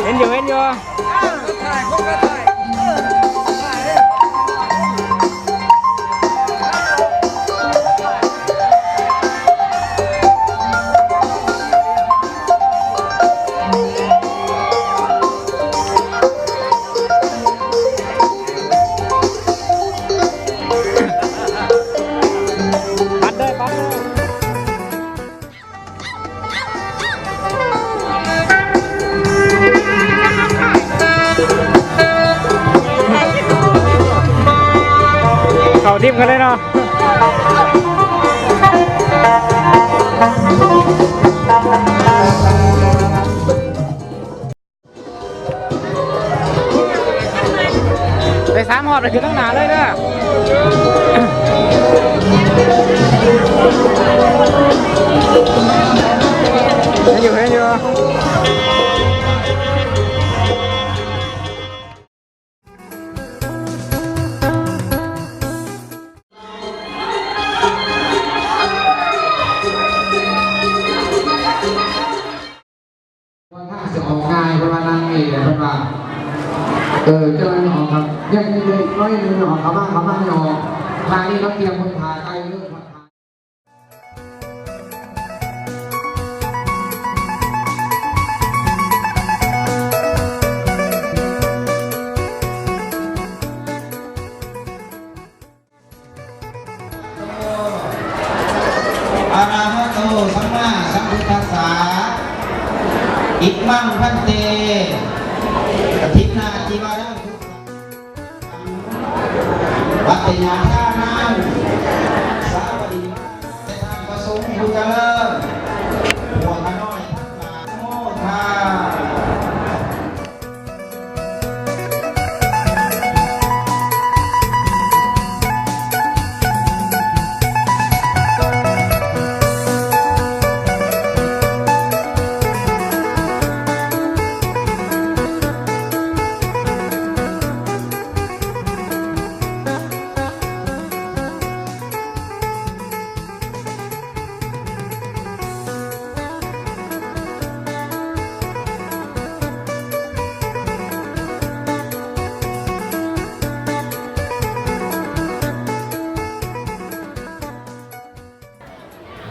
ເຫັນຢູ່ ເຫັນຢູ່. ປັດເດີ ປັດເດີ. ເຂົ້າທີມກັນເລີຍເນາະ. ໄດ້ສາມຮອບແລ້ວ ຂຶ້ນທາງໜ້າເລີຍເດີ. ເຫັນຢູ່ ເຫັນຢູ່. ວ່າຖ້າຊິອອກງ່າຍ ເພິ່ນວ່ານັ່ງນີ້ແຫຼະ ເພິ່ນວ່າ ເອີ ເຈົ້າໜ້າທີ່ອອກຄັບ ຍັງ ຍັງເຫຼືອອີກໜ້ອຍໜຶ່ງ ອອກເຂົ້າມາ ເຂົ້າມາ ອອກ ທາງນີ້ເຂົາຕຽມເບິ່ງຖ້າໄກເລີຍ. ອະລະຫະໂຕ ສຳມາສຳພຸດທັດສະ ອິມາງ ພັນເຕ ກະຖິນນາ ຕິວາລັງ ສຸ ວັດເຕຍະທານັງ ສາວະດີ ແລະ ທ່ານພະສົງຜູ້ຈະເລີນ ພວກຂ້ານ້ອຍທັງຫຼາຍ ໂມທາ.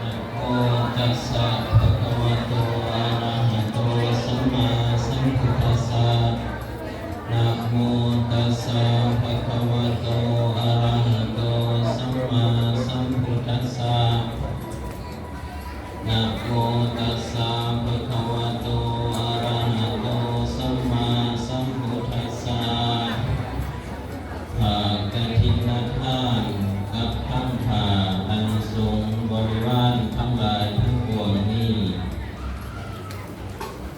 ນະໂມຕັດສະ ພະຄະວະໂຕ ອະລະຫະໂຕ ສຳມາສຳພຸດທັດສະ. ນະໂມຕັດສະ ພະຄະວະໂຕ ອະລະຫະໂຕ ສຳມາສຳພຸດທັດສະ. ນະໂມຕັດສະ ພະຄະວະໂຕ ອະລະຫະໂຕ ສຳມາສຳພຸດທັດສະ. ພະ ກະຖິນນະທານກັບທັງຜ້າອານິສົງບໍລິວານທັງຫຼາຍທັງປວງນີ້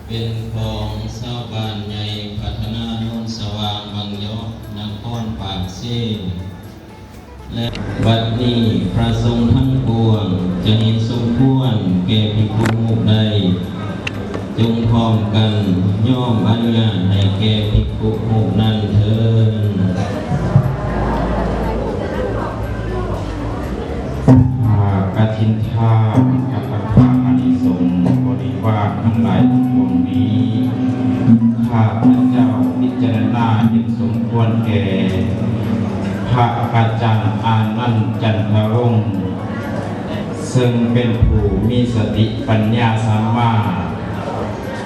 ເປັນຂອງຊາວບ້ານໃຫຍ່ພັດທະນາໂນນສະຫວ່າງ ວັງເຍາະ ນະຄອນປາກເຊ. ແລະບັດນີ້ພະສົງທັງປວງຈະເຫັນສົມຄວນແກ່ພິກຂຸຮູບໃດ ຈົ່ງພ້ອມກັນຍອມອະນຸຍາດໃຫ້ແກ່ພິກຂຸຮູບນັ້ນເທີ້ນ. ຜ້າກະຖິນທານກັບຜ້າອານິສົງບໍລິວານທັງຫຼາຍທັງປວງນີ້ ຂ້າພະເຈົ້າພິຈາລະນາເຫັນສົມຄວນແກ່ ພະອາຈານອານັນ ຈັນທະວົງ ເຊິ່ງເປັນຜູ້ມີສະຕິປັນຍາສາມາດ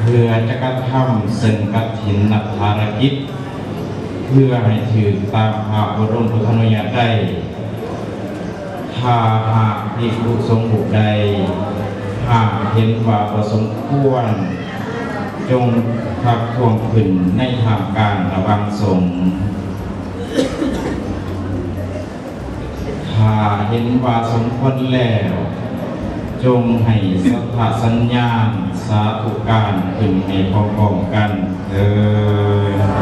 ເພື່ອຈະກະທຳເຊິ່ງກະຖິນນະພາລະກິດ ເພື່ອໃຫ້ຖືກຕາມພະບໍລົມພຸດທານຸຍາດໄດ້. ຖ້າຫາກພິກຂຸສົງຮູບໃດ ຫາກເຫັນວ່າບໍ່ສົມຄວນ ຈົ່ງທັກທ້ວງຂຶ້ນໃນທ່າມກາງລະຫວ່າງສົງ. ຖ້າເຫັນວ່າສົມຄວນແລ້ວ ຈົ່ງໃຫ້ສັດຖະສັນຍານສາທຸການຂຶ້ນໃຫ້ພ້ອມໆກັນເທີ້ນ.